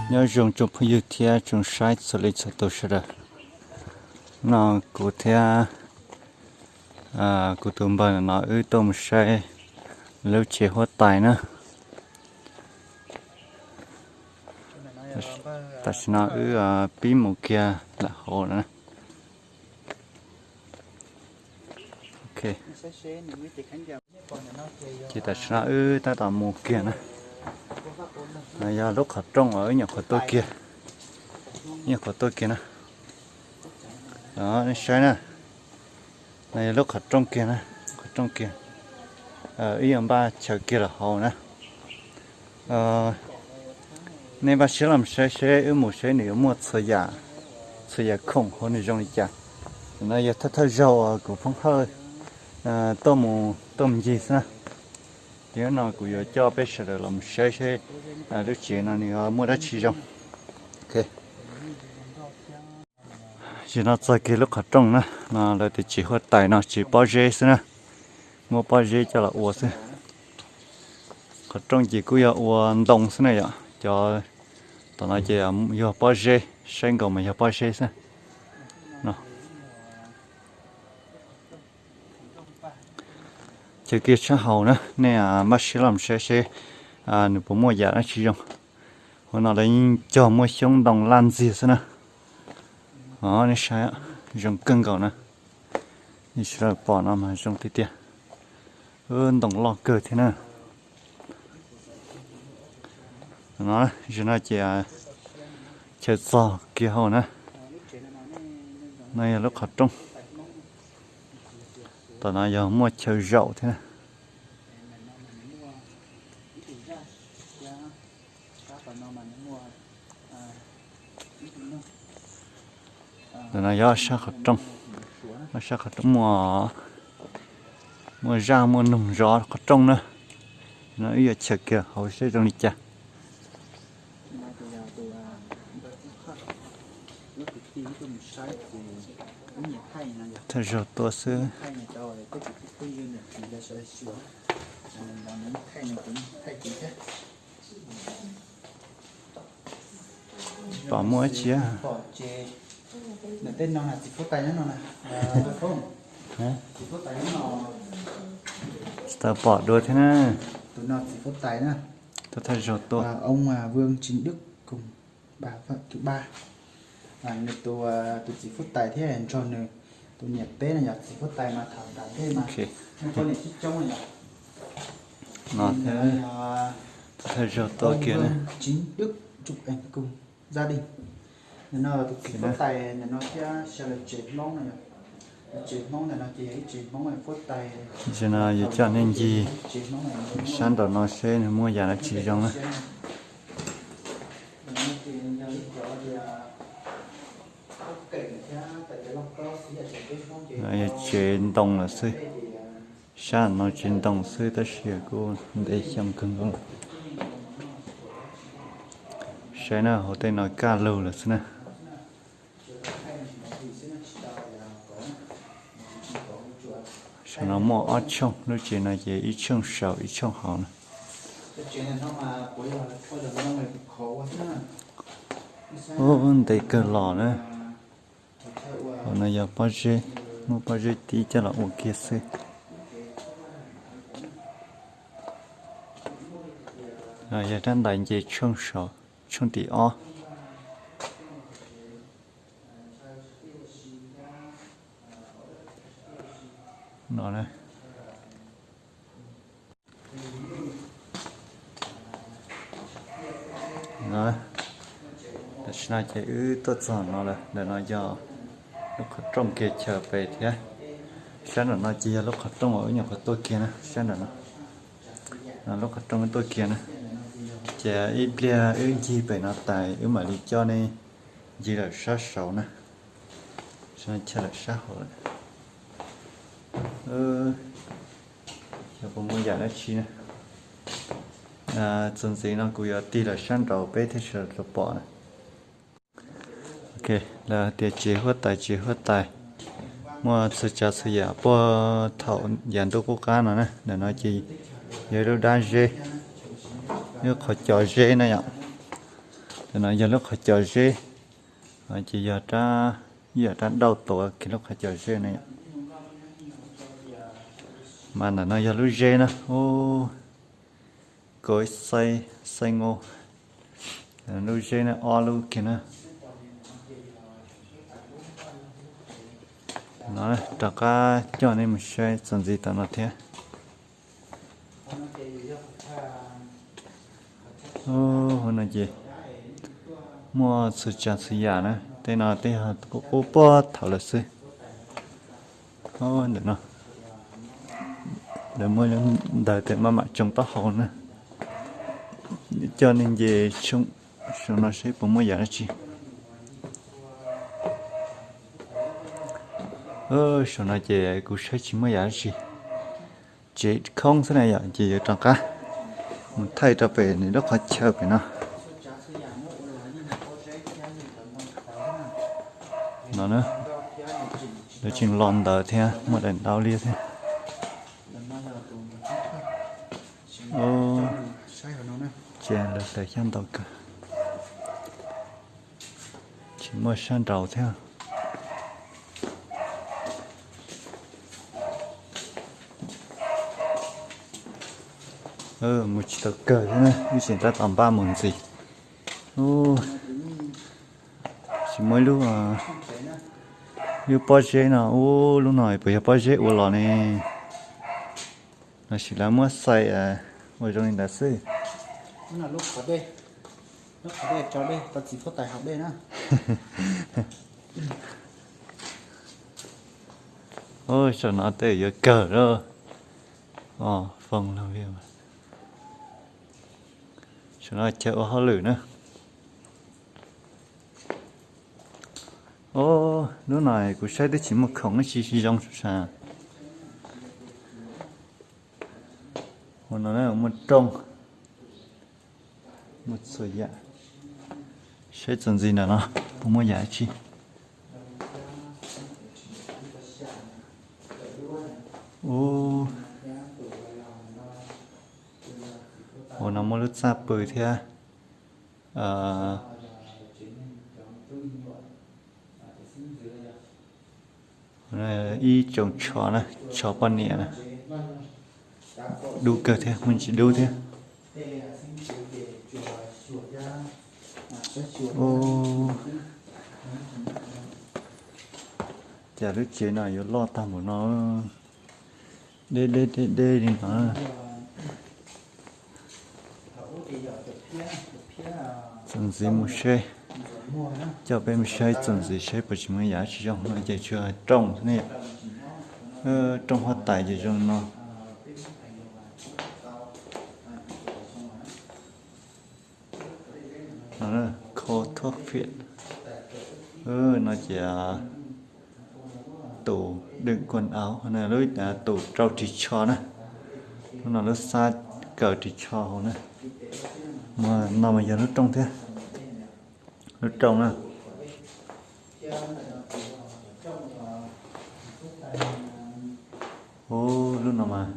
Nyob zoo tsoom phooj ywg thiab tsoom saib txhua leej txhua tus sawv daws. No kuv thiab kuv tus npawg no wb tuaj mus saib lub tsev huab tais na. Tam sim no wb pib mus kiag lawm hauv na. Ces tam sim no wb tab tom mus kiag na. No yog lub qhov rooj uas wb nyuam qhuav tuaj kiag, nyuam qhuav tuaj kiag na. Nej saib na, no yog lub qhov rooj kiag na, qhov rooj kiag. Wb yuav npaj chaw kiag los hauv na. Nej npaj siab los saib seb wb mus seb nws yuav muaj txhua yam khoom hauv nws zoo li cas. No yog thawj thawj zaug kuv phooj hawj tuaj mus ncig xwb na. Ces no kuv yuav coj peb sawv daws los saib seb lub tsev no nws muaj dab tsi zoo. Tam sim no txog kiag lub qhov rooj na, no lawv tias tsev huab tais no tsev pob zeb xwb na, muab pob zeb coj los ua xwb. Qhov rooj ces kuj yog ua ntoo xwb na yom, cov tom no ces yog pob zeb, saib nkaus mas yog pob zeb xwb. Chaw kiag sab hauv na, nej npaj siab los saib seb nws puas muaj yam dab tsi zoo. Hauv no lawv yeej cog muaj xyoob ntoo laj ntxiag xwb na. Nej saib, zoo kawg nkaus na. Nej sawv daws pom no mas zoo tiag tiag. Ntoo loj kawg thiab na. No, zaum no ces chaw txog kiag hauv na. No yog lub qhov rooj. Tom no yog muaj chaw zaum thiab na. Ntawm no yog sab qhov rooj, sab qhov rooj muaj, muaj zaj muaj noog zov qhov rooj na. No wb yuav chaws kiag hauv seb zoo li cas. Thawj zaug tuaj xwb. Pom muaj ib tsi. Tsis tau pom dua thiab na. Thawj zaug tuaj. Nws tus, tus txiv huab tais thiab nrog nws tus niam peb no yog txiv huab tais mas thaum ntawd mas muaj poj niam coob coob no yog. No thiab, thawj zaug tuaj kiag na. Ntawm no tus txiv huab tais ntawm no thiab sawv daws tsev Hmoob no yog, tsev Hmoob ntawm no ces yog ib tsev Hmoob huab tais. Tam sim no yuav coj nej ncig sab nraum no seb nws muaj yam dab tsi zoo na. Yog tsev ntoo lawm xwb, sab no tsev ntoo xwb tab sis kuj ntev xyoo kawg nkaus. Saib na, hauv tej no kaj lug lawm xwb na. Saum no muaj ob tshooj, lub tsev no ces ib tshooj saud ib tshooj hauv na. Ub, ntev kawg los na. Hauv no yog pob zeb, muab pob zeb tib coj los ua kiag xwb. Yog rab ntais nce tshooj saud, tshooj tim ob no. Tam sim no ces wb tuaj txog no lawm, ntawm no yog lub qhov rooj kiag chaw pem thiab. Sab nram no ces yog lub qhov rooj uas wb nyuam qhuav tuaj kiag na, sab nram no. Lub qhov rooj wb tuaj kiag na. Ces ib pliag wb ncig pem no tas wb mam li coj nej ncig lawm sab saud na. Chaw lawm sab hauv lawm. Xyov puas muaj yam dab tsi na. Txuas ntxiv no kuv yuav tig lawm sab nraud peb thiaj sawv daws tau pom na. Ok, lawv tias tsev huab tais, tsev huab tais, muaj txhua tsav txhua yam puag thaum yav ntuj qub qab no na. Ntawm no ces yog ib lub dab zeb, ib qhov cos zeb na yom. Ntawm no yog lub qhov cos zeb, ces yog rab, yog rab dauj tuav kiag lub qhov cos zeb na yom. Mas ntawm no yog lub zeb na, ub, kaum ib xais, xais nkaus. Lub zeb na ob lub kiag na. No rov qab coj nej mus saib txuas ntxiv tom no thiab. Hauv no ces muaj txhua tsav txhua yam na, tej no tej qub qub puag thaum lawm xwb. Ntawm no lawv muaj ntawv tias maj mam tsoo taub hau na. Coj nej nce saum no saib puas muaj yam dab tsi. Saum no ces kuv saib tsis muaj yam dab tsi, tsev khoob xwb na yom, ces yuav rov qab mus thaij rau pem nws lub qhov chaw pem no. No na, lawv tseem los ntawd thiab, muaj daim ntau liab thiab. Ces lawv hlawv xyab ntau kawg, tsis muaj sab nraud thiab. Mus tsis tau kawg thiab na, ib tseem tab tom npaj mus ntxiv. Tsis muaj ib lub, ib lub pob zeb no, ub, lub no puas yog pob zeb ua los ne? Los sis lawv muab xais ua zoo li ntawd xwb. Ub, saum no tej yuav kawg lawm. Foom lawm, saum no chaw ua hauj lwm na. Ub, lub no kuv saib twb tsis muaj khoom ib tsi zoo sav. Ua no muaj rooj, muaj txhua yam. Saib txuas ntxiv ntawm no puas muaj yam dab tsi. Ub, ua no muaj lub txaj pw thiab. Ib tsoom tsho na, tsho poj niam na. Dub kawg thiab, muaj ntsis dub thiab. Cas lub tsev no yuav loj tag npaum no, deb deb deb deb li no. Txuas ntxiv mus saib, coj peb mus saib txuas ntxiv saib puas tsis muaj yam tsis zoo no ces tsuas rooj ne. Rooj huab tais ces zoo no. Kho thuab fiam no ces tus đựng quần áo, lub tus rau ris tsho na. Lub no lub xab kaws ris tsho hauv na. No mas yog lub rooj thiab. Lub rooj na. Ub, lub no mas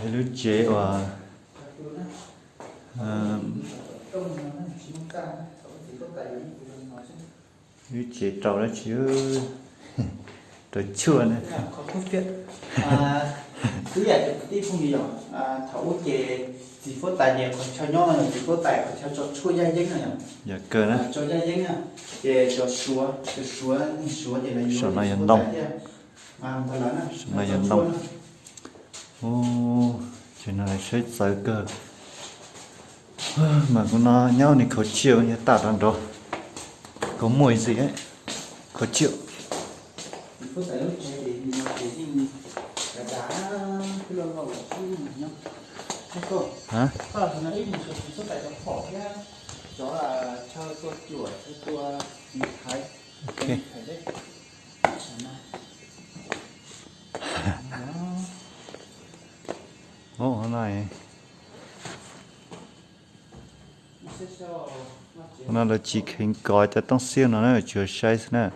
yog lub tsev uas, lub tsev rau dab tsi, rau tshuaj na. Twb yam cov kwv tij phooj ywg, thaum ub ces txiv huab tais ces qhov chaw nyob no yog txiv huab tais qhov chaw tso tshuaj yaj yeeb no yom. Yog kawg na. Tso yaj yeeb na, ces cov suav, cov suav, suav ces lawv yuav no yog ntoo. Saum no yog ntoo. Ces no saib txawv kawg. Mas kuv no nyob ni khó chịu, nyob tam rau nrov. Có mùi gì ấy, khó chịu. Hả? Ok. Ov, no, no lawv tsis kheev kov cov tooj xiab no na, tsuas saib xwb na.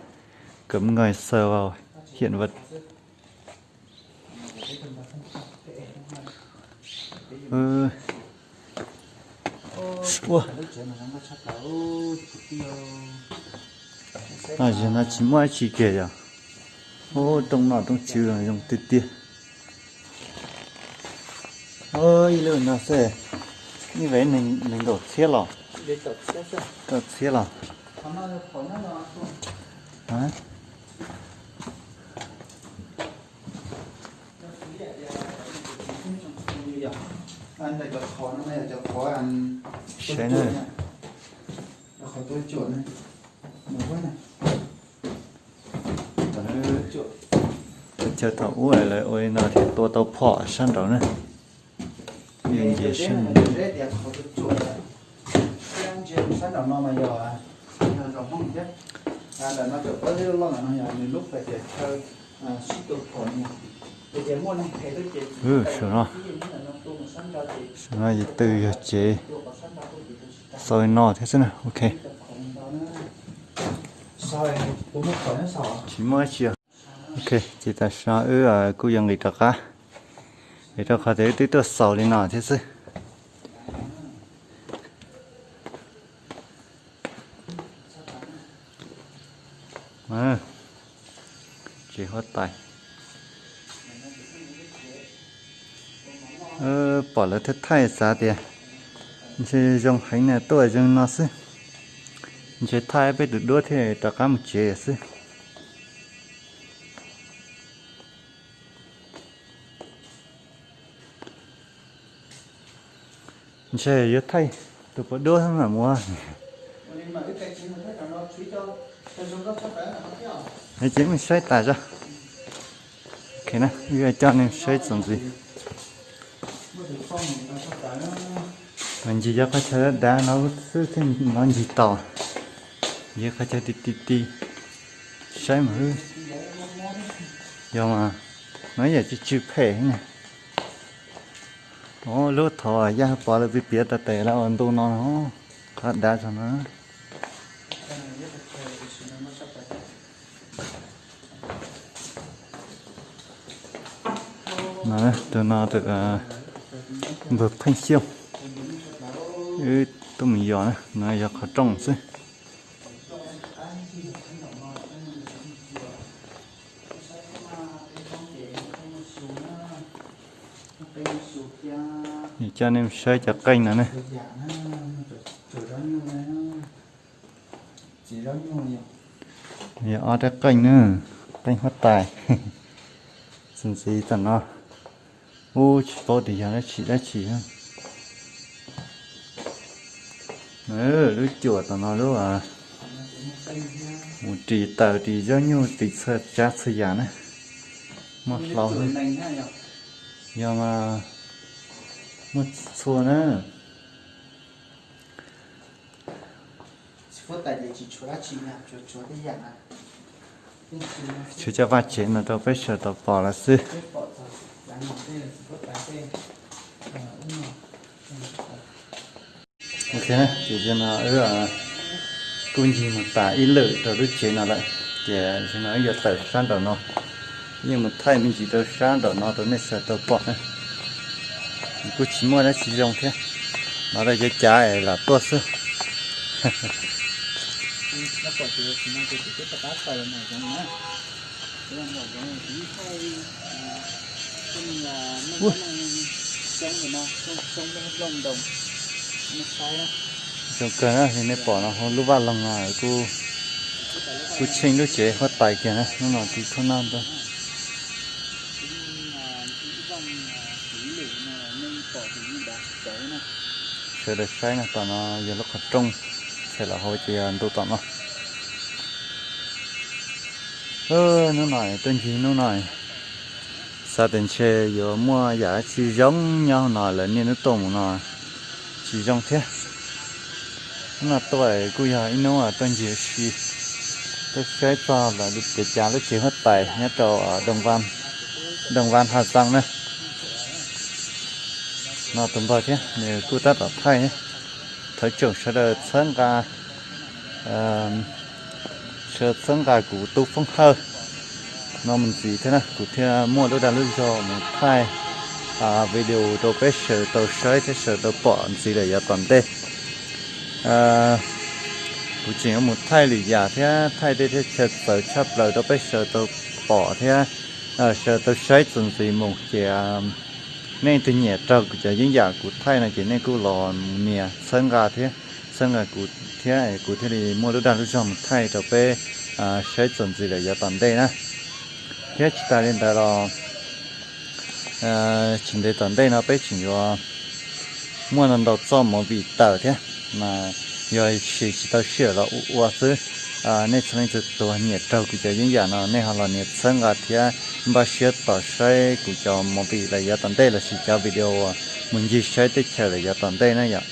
Cấm ngay sờ vào hiện vật. Ua, no tsis muaj dab tsi kiag yog. Ub, rooj noj rooj tswv zoo tiag tiag. Ib lub no xwb, ib vev nees nkaum txhiab los, kaum txhiab los. Saib na. Chaw thaum ub lawv ua li no thiaj tua tau phom sab nraud na. Yeej nce sab nraud. Saum no, saum no yog tw yog tsev xaus li no thiab xwb na. Ok, tsis muaj dab tsi. Ok, ces tam sim no wb kuj yuav nqis rov qab, vim rau qhov tias wb twb tuaj xaus li no thiab xwb. Tsev huab tais. Pom lawv thaij thaij xav tias ntshe zoo heev na, tuaj zoo no xwb, ntshe thaij peb tus duab thiaj rov qab mus tsev xwb. Ntshe yuav thaij tus poj duab mam mus. Ces mus saib tas zog. Ok na, wb coj nej saib txuas ntxiv. Mas ncig cov qhov chaw dav no xwb thiaj hnov ncig tau. Ncig qhov chaw ti ti ti, saib mas. Yog mas, no yam tsw tsw phem ne. Lub thaum Yaj Pov lawv piav piav tas tes lawv ua ntu no, qhov dav zog no. No, tus no tus npawg Pheej Xyooj, wb tuaj mus yos na, no yog qhov rooj xwb. Coj nej saib cov qeej no ne. Yog ob rab qeej na, qeej huab tais. Txuas ntxiv tom no, ub tsis paub tias yog dab tsi dab tsi. Lub cuam tom no lub mus ris taws ris zaub nyuj ris txhua tsav txhua yam na. Muaj hlau, yog mas muaj txhua na. Tsuas coj vaj tsev no rau peb sawv tau pom lawm xwb. Ok, ces no wb kuj ncig mus tas ib lwm rau lub tsev no lawm, ces no wb yuav tawm sab nraum no, yeej mus thaij me ntsis rau sab nraum no rau nej sawv tau pom na. Kuj tsis muaj dab tsi zoo thiab, no lawv cov cav lam tuaj xwb. Zoo kawg na, li nej pom no hauv lub vaj loog no kuj tsheej lub tsev huab tais kiag na, hnub no tiv thub noj ntag. Sawv daws saib no, tom no yog lub qhov rooj, txhais los hauv ces yog ntu tom no. Hnub no tuaj ncig hnub no, xav tias ntshe yuav muaj yam dab tsi zoo nyob hauv no, lawv niaj hnub tuaj mus no tsis zoo thiab. Hnub no tuaj kuj yog ib hnub tuaj ncig ua si, tuaj saib txog lawv kev cav lub tsev huab tais nyob rau Đồng Văn, Hà Giang na. No tus npawg thiab nws kuj tab tom thaij thiab. Thawv tsoom sawv daws txhawb nqa, sawv daws txhawb nqa kuv tub Foob Hawj no mus ntxiv thiab na, kuv thiaj muaj lub dag lub zog mus thaij video rau peb sawv tau saib thiab sawv tau pom ntxiv lawm yav tom ntej. Kuv tseem yuav mus thaij lwm yam thiab, thaij tej thiab chaw txawv tshaj plaws rau peb sawv tau pom thiab sawv tau saib txuas ntxiv mus ces nej twg nyiam raug kuv cov yeeb yam kuv thaij no ces nej kuj los mus nias txhawb nqa thiab, txhawb nqa kuv thiab kuv thiaj li muaj lub dag lub zog mus thaij rau peb saib txuas ntxiv lawm yav tom ntej na. Thiab tsis tas li ntawd los tsis ntev tom ntej no peb tseem yuav muaj ntau ntau txoj movie tawm thiab, mas yog siv tsis tau sij hawm los ua ua xwb. Nej txhua leej txhua tus nyiam raug kuv cov yeeb yam no nej ho los nias txhawb nqa thiab npaj siab tos saib kuv cov movie lawm yav tom ntej lossis cov video uas mus ncig saib teb chaws lawm yav tom ntej na yom.